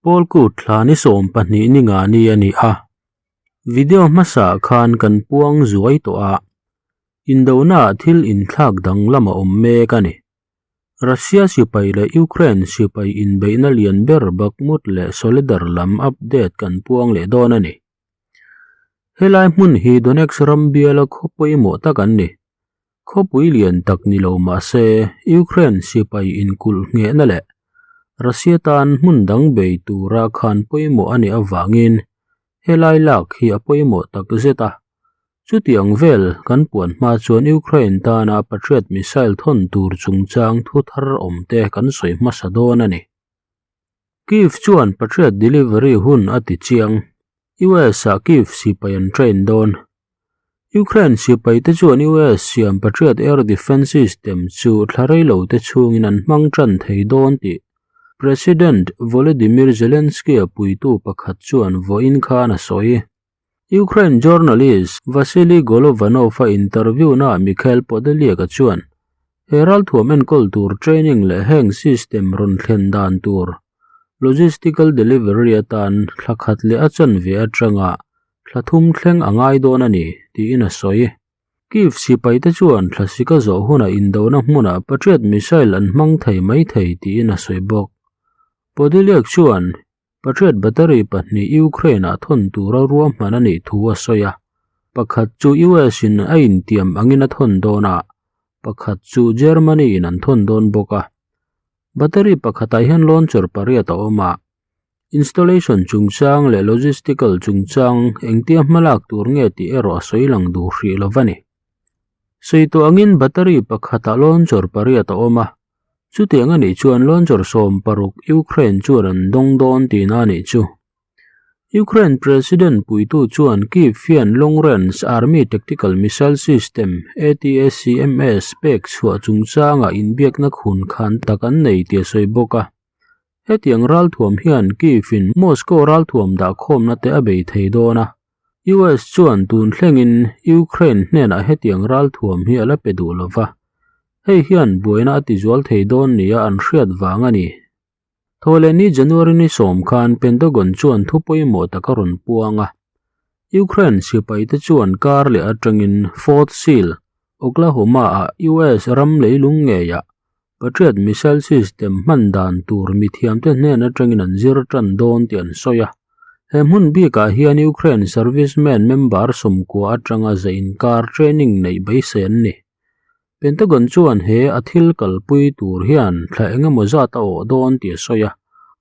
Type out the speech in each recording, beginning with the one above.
Pawlkut thla ni 12 ni nga ni a ni a. Video hmasa khan kan puang zuai tawh a, indona ah thil inthlak danglam a awm mek a ni. Russia sipai leh Ukraine sipai inbeihna lian ber Bakhmut leh Soledar lam update kan puang leh dawn a ni. Helai hmun hi Donetsk ram biala khaw pawimawh tak an ni. Khawpui lian tak ni lo mah se, Ukraine sipai inkulh nghehna leh Russia tan hmun dang bei tura khan pawimawh a nih avangin helai lak hi a pawimawh tak zet a. Chutiang vel kan puan hma chuan Ukraine tana Patriot missile thawn tur chungchang thu thar awmte kan sawi hmasa dawn a ni. Kyiv chuan Patriot delivery hun a ti chiang. US-ah Kyiv sipai an train dawn. Ukraine sipaite chuan US siam Patriot air defence system chu thla reilo te chhungin an hmang tan thei dawn tih President Volodymyr Zelensky-a puitu pakhat chuan vawiin khan a sawi. Ukraine journalist Vasily Golovanov-a interview-naah Mikhail Podolyak-a chuan he ralthuam enkawl tur training leh heng system rawn thlen dan tur logistical delivery atan thla khat leh a chanve atanga thla thum thleng a ngai dawn a ni, tiin a sawi. Kyiv sipaite chuan thlasika zawh hunah indona hmunah Patriot missile an hmang thei mai thei tiin a sawi bawk. Podolyak chuan Patriot battery pahnih Ukraine-ah thawn tura ruahman a nih thu a sawi a, pakhat chu US-in a intiam angin a thawn dawn a, pakhat chu Germany-in an thawn dawn bawk a. Battery pakhatah hian launcher pariat a awm a, installation chungchang leh logistical chungchang engtia hmalak tur nge tih erawh a sawi lang duh hrih lo va ni. Sawi tawh angin battery pakhatah launcher pariat a awm a, Chutiang a nih chuan launcher 16 Ukraine chuan an dawng dawn tihna a nih chu. Ukraine President puitu chuan Kyiv hian Long Range Army Tactical Missile System, ATACMS, pek chhuah chungchangah inbiakna khun khan tak an nei tih a sawi bawk a. Hetiang ralthuam hian Kyiv-in Moscow ralthuam dahkhawmna te a bei thei dawn a. US chuan tun thlengin Ukraine hnenah hetiang ralthuam hi a la pe duh lo va. Hei hian buaina a tizual thei dawn nia an hriat vang a ni. Thawhlehni January ni sawm khan Pentagon chuan thu pawimawh tak a rawn puang a. Ukraine sipaite chuan kar leh atangin Fort Sill, Oklahoma-ah US ram leilung ngeiah Patriot missile system hman dan tur mithiamte hnen atangin an zir tan dawn tih an sawi a. He hmun bikah hian Ukraine servicemen member 90 atanga za inkar training neih beisei an ni. Pentagon chuan he a thil kalpui tur hian thla eng emaw zat a awh dawn tih a sawi a,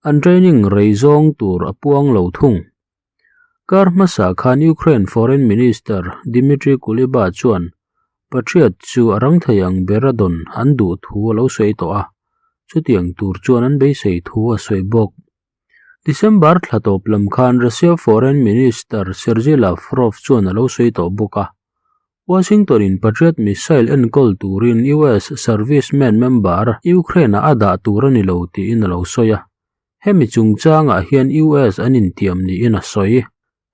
an training rei zawng tur a puang lo thung. Kar hmasa khan Ukraine Foreign Minister Dmitry Kuleba chuan Patriot chu a rang thei ang ber a dawn an duh thu a lo sawi tawh a, chutiang tur chuan an beisei thu a sawi bawk. December thla tawp lam khan Russia Foreign Minister Sergei Lavrov chuan a lo sawi tawh bawk a, Washington-in Patriot missile enkawl turin US servicemen member Ukraine-ah a dah tur a ni lo tiin a lo sawi a, hemi chungchangah hian US an intiam niin a sawi.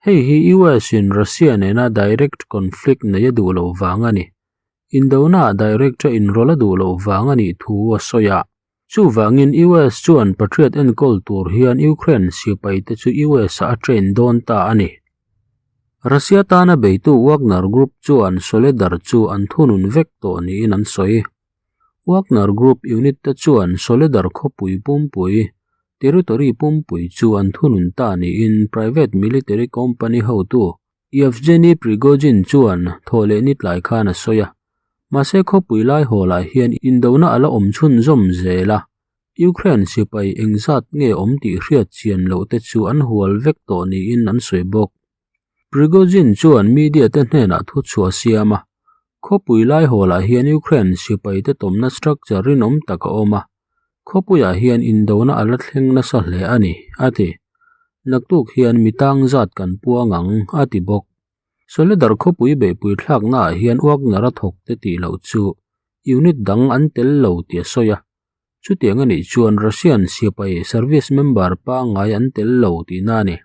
Hei hi US-in Russia nena direct conflict nei a duh loh vang a ni. Indona-ah direct-a inrawlh a duh loh vang a nih thu a sawi a. Chuvangin US chuan Patriot enkawl tur hian Ukraine sipaite chu US-ah a train dawn ta a ni. Russia tana beitu Wagner Group chuan Soledar chu an thunun vek tawh niin an sawi. Wagner Group unit te chuan Soledar khawpui pumpui, territory pumpui chu an thunun ta niin private military company hotu Yevgeny Prigozhin chuan thawhleh ni tlai khan a sawi a. Mahse khawpui lai hawlah hian indona a la awm chhunzawm zel a, Ukraine sipai engzat nge awm tih hriat chian loh te chu an hual vek tawh niin an sawi bawk. Prigozhin chuan media te hnenah thu chhuah a siam a, khawpui lai hawlah hian Ukraine sipai te tawmna structure rinawm tak a awm a, Khawpuiah hian indona a la thleng nasa hle a ni, a ti. Naktuk hian mi tang zat kan puang ang, a ti bawk. Soledar khawpui beihpui thlaknaah hian Wagner a thawk te tih loh chu unit dang an tel lo tih a sawi a. Chutiang a nih chuan Russian sipai service member pangngai an tel lo tihna a ni.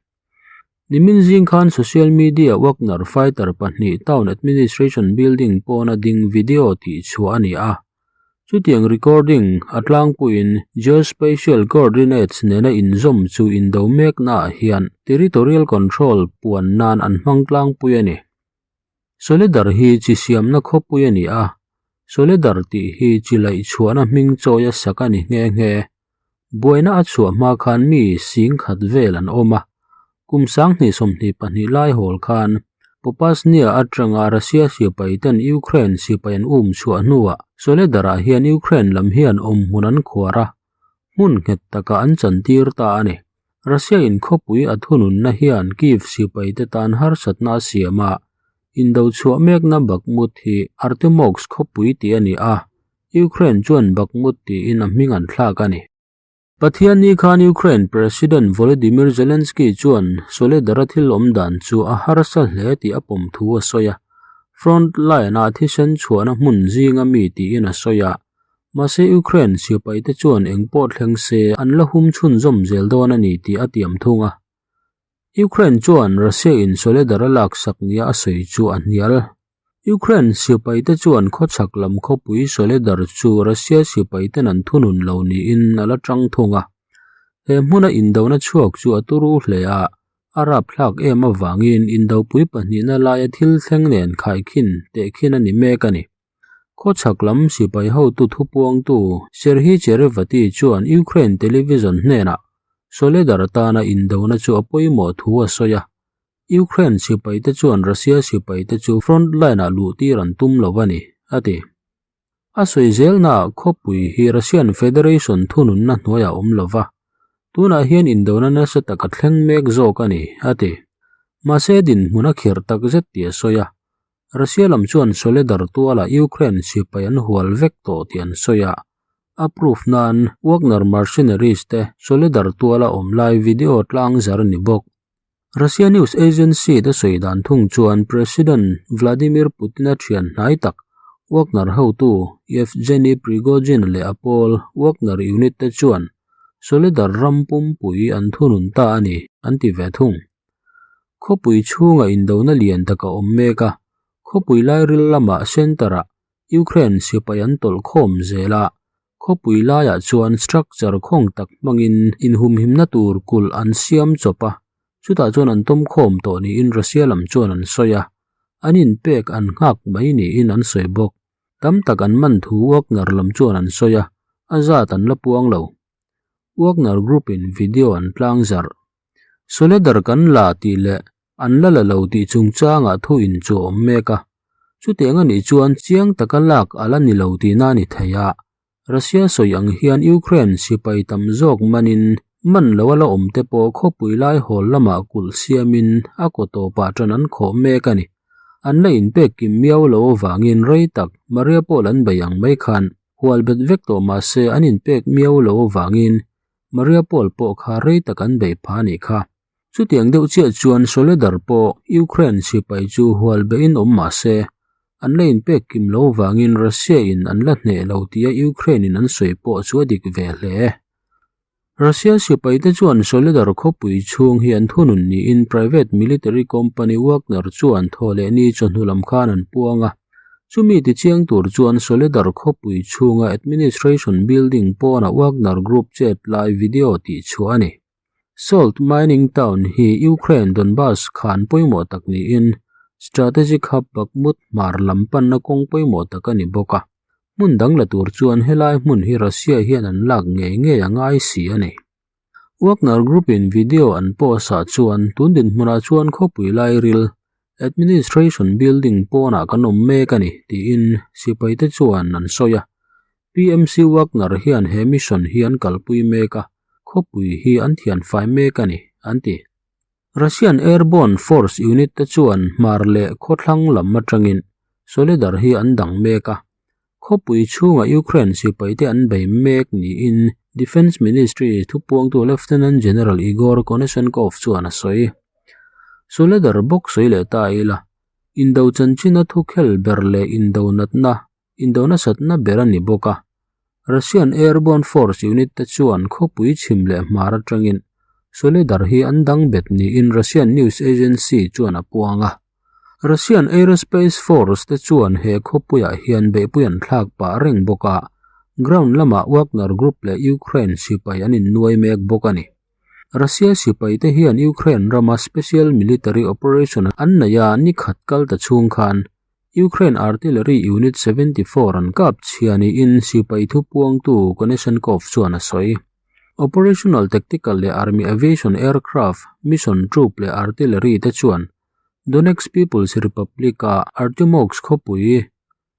Nimin zing khan social media Wagner fighter pahnih town administration building pawna ding video tih chhuah a ni a. Chutiang recording a tlangpuiin geospatial coordinates nena inzawm chu indo meknaah hian territorial control puan nan an hmang tlangpui a ni. Soledar hi chi siamna khawpui a ni a, Soledar tih hi chi laih chhuahna hming chawi a sak a ni nghe nghe. Buaina a chhuah hma khan mi sing khat vel an awm a, kum 2022 lai hawl khan Popasnia atanga Russia sipai ten Ukraine sipai an um chhuah hnuah Soledar-ah hian Ukraine lam hian awmhmun an khuar a, hmun nghet takah an chantir ta a ni. Russia in khawpui a thununna hian Kyiv sipai te tan harsatna a siam a, indo chhuah mekna Bakhmut hi Artemovsk khawpui tih a ni a, Ukraine chuan Bakhmut tiin a hming an thlak a ni. Pathianni khan Ukraine President Volodymyr Zelensky chuan Soledar-a thil awm dan chu a harsa hle tih a pawm thu a sawi a, front line-ah thisen chhuahna hmun zinga mi tiin a sawi a. Mahse Ukraine sipaite chuan eng pawh thleng se an la hum chhunzawm zel dawn a ni tih a tiam thung a. Ukraine chuan Russia-in Soledar-a laksak nia a sawi chu a hnial. Ukraine sipaite chuan khawchhak lam khawpui Soledar chu Russia sipaiten an thunun lo niin a la tang thung a. He hmuna indona chhuak chu a turu hle a, a rapthlak em avangin indopui pahnihna laia thil thleng nen khaikhin tehkhin a ni mek a ni. Khawchhak lam sipai hotu thupuangtu Serhiy Cherevati chuan Ukraine television hnenah Soledar tana indona chu a pawimawh thu a sawi a. Ukraine sipaite chuan Russia sipaite chu front line-ah luhtir an tum lo a ni, a ti. A sawi zelnaah khawpui hi Russian Federation thununna hnuaiah a awm lo va, tunah hian indona nasa tak a thleng mek zawk a ni, a ti. Mahse dinhmun a khirh takzet tih a sawi a, Russia lam chuan Soledar tualah Ukraine sipai an hual vek tawh tih an sawi a, a proof nan Wagner mercenaries te Soledar tuala awm lai video tlang zar a ni bawk. Russia news agency te sawi dan thung chuan President Vladimir Putin-a thian hnai tak Wagner hotu Yevgeny Prigozhin leh a pawl Wagner unit te chuan Soledar ram pumpui an thunun ta a ni, an ti ve thung. Khawpui chhungah indona lian tak a awm mek a, khawpui lairil lamah centre-ah Ukraine sipai an tawlh khawm zel a, khawpui laiah chuan structure khawng tak hmangin inhumhimna tur kulh an siam chawp a, chutah chuan an tawm khawm tawh niin Russia lam chuan an sawi a, an inpek an nghak mai niin an sawi bawk. Tam tak an man thu Wagner lam chuan an sawi a, a zat an la puang lo. Wagner Group in video an tlang zarh. Soledar kan la tih leh an la la lo tih chungchangah thu in chu a awm mek a. Chutiang a nih chuan chiang taka lak a la ni lo tihna a ni thei a. Russia sawi ang hian Ukraine sipai tam zawk manin man lo a la awm te pawh khawpui lai hawl lamah kulh siamin a kaw tawpah tan an khawh mek a ni. An la inpek kim miau lo avangin rei tak Mariupol an bei ang mai khan hual bet vek tawh mahse an inpek miau lo avangin Mariupol pawh kha rei tak an beih pha a nih kha. Chutiang deuh chiah chuan Soledar pawh Ukraine sipai chu hual beihin awm mah se, an la inpek kim lo vangin Russia in an la hneh lo tia Ukraine in an sawi pawh chu a dik ve hle. Russia sipaite chuan Soledar khawpui chhung hi an thunun niin private military company Wagner chuan thawhlehni chawhnu lam khan an puang a. Chumi tichiang tur chuan Soledar khawpui chhunga administration building pawnah Wagner Group chet lai video tihchhuah a ni. Salt mining town hi Ukraine Donbas khan pawimawh tak niin strategic hub Bakhmut hmar lam panna kawng pawimawh tak a ni bawk a. Hmun dang la tur chuan helai hmun hi Russia hian an lak ngei ngei a ngai si a ni. Wagner Group in video an post ah chuan tun dinhmunah chuan khawpui lairil Administration Building pawnah kan awm mek a ni tiin sipaite chuan an sawi a. PMC Wagner hian he mission hi an kalpui mek a, khawpui hi an thianfai mek a ni, an ti. Russian Airborne Force unit te chuan hmar leh khawthlang lam atangin Soledar hi an dang mek a. Khawpui chhungah Ukraine sipaite an bei mek niin Defence Ministry thupuangtu Lieutenant General Igor Konashenkov chuan a sawi. Soledar bawk sawi leh ta ila, indo chanchina thukhel ber leh indo natna Indo nasatna ber a ni bawk a. Russian Airborne Force unit te chuan khawpui chhim leh hmar atangin Soledar hi an dang bet niin Russian news agency chuan a puang a. Russian Aerospace Force te chuan he khawpuiah hian beihpui an thlak pah reng bawk a. Ground lamah Wagner Group leh Ukraine sipai an innuai mek bawk a ni. Russia sipaite hian Ukraine rama special military operation an neih a ni khat kal ta chhung khan Ukraine Artillery Unit 74 an kap chhia niin sipai thupuangtu Konashenkov chuan a sawi. Operational Tactical leh Army Aviation Aircraft, Mission Troop leh Artillery te chuan Donetsk People's Republic-a Artyomovsk khawpui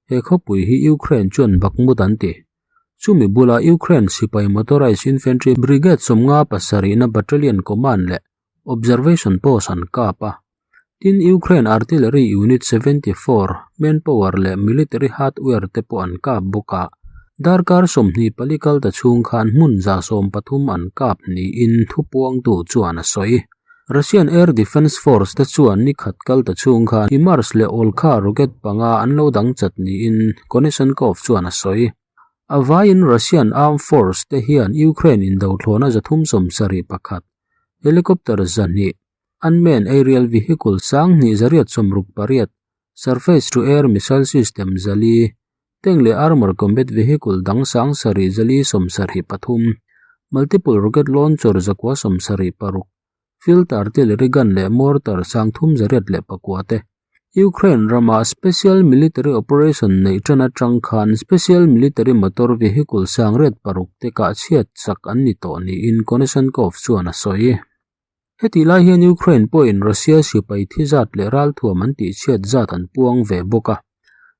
He khawpui hi Ukraine chuan Bakhmut an ti. Chumi bula Ukraine sipai Motorized Infantry Brigade 57na Battalion Command leh Observation Post an kap a. Tin, Ukraine Artillery Unit 74, Manpower leh Military Hardware te pawh an kap bawk a. Darkar 24 kal ta chhung khan hmun 130 an kap niin thupuangtu chuan a sawi. Russian Air Defence Force te chuan ni khat kal ta chhung khan HIMARS leh Olkha rocket panga an lo dang chat niin Konashenkov chuan a sawi. A vaiin Russian Armed Force te hian Ukraine indothlawhna 371, helicopter 200, unmanned aerial vehicle 2868, surface-to-air missile system 400, tank leh armour combat vehicle dang 7473, multiple rocket launcher 976, field artillery gun leh mortar 3809 te. Ukraine rama special military operation neih tan atang khan special military motor vehicle 86 te kah chhiat chak an ni tawh niin Konashenkov chuan a sawi. Hetih lai hian Ukraine pawhin Russia sipai thi zat leh ralthuam an tih chhiat zat an puang ve bawk a.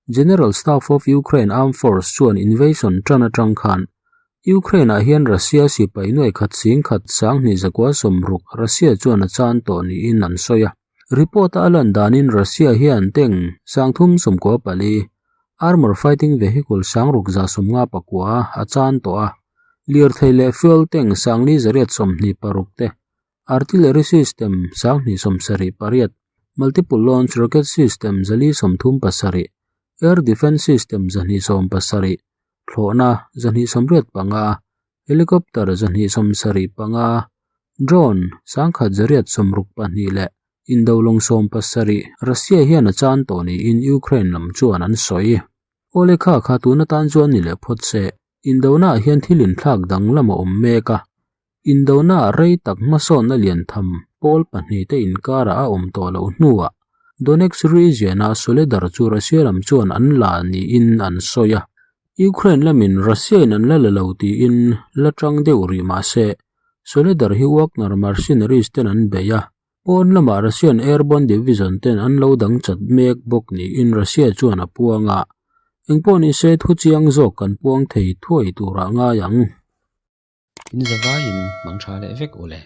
General Staff of Ukraine Armed Force chuan invasion tan atang khan Ukraine-ah hian Russia sipai nuai khat sing khat 2960 Russia chuan a chan tawh niin an sawi a. Report-a a lan danin Russia hian tank 394, armour fighting vehicle 6159 a chan tawh a, lirthei leh fuel tank 426 te, artillery system 278, multiple launch rocket system 437, air defence system 270, thlawhna 285, helicopter 275, drone 1162 leh indolawng 70 Russia hian a chan tawh niin Ukraine lam chuan an sawi. Awle kha kha tun atan chuan ni leh phawt se, indonaah hian thil inthlak danglam a awm mek a. Indonaah rei tak hmasawnna lian tham pawl pahnihte inkarah a awm tawh loh hnuah Donetsk region-a Soledar chu Russia lam chuan an la niin an sawi a. Ukraine lamin Russia-in an la la lo tiin la tang deuh rih mah se, Soledar hi Wagner mercenaries ten an bei a, pawn lamah Russian Airborne Division ten an lo dang chat mek bawk niin Russia chuan a puang a. Engpawh ni se thu chiang zawk kan puang thei thuai turah ngai ang. In zavaiin mang tha leh vek u le.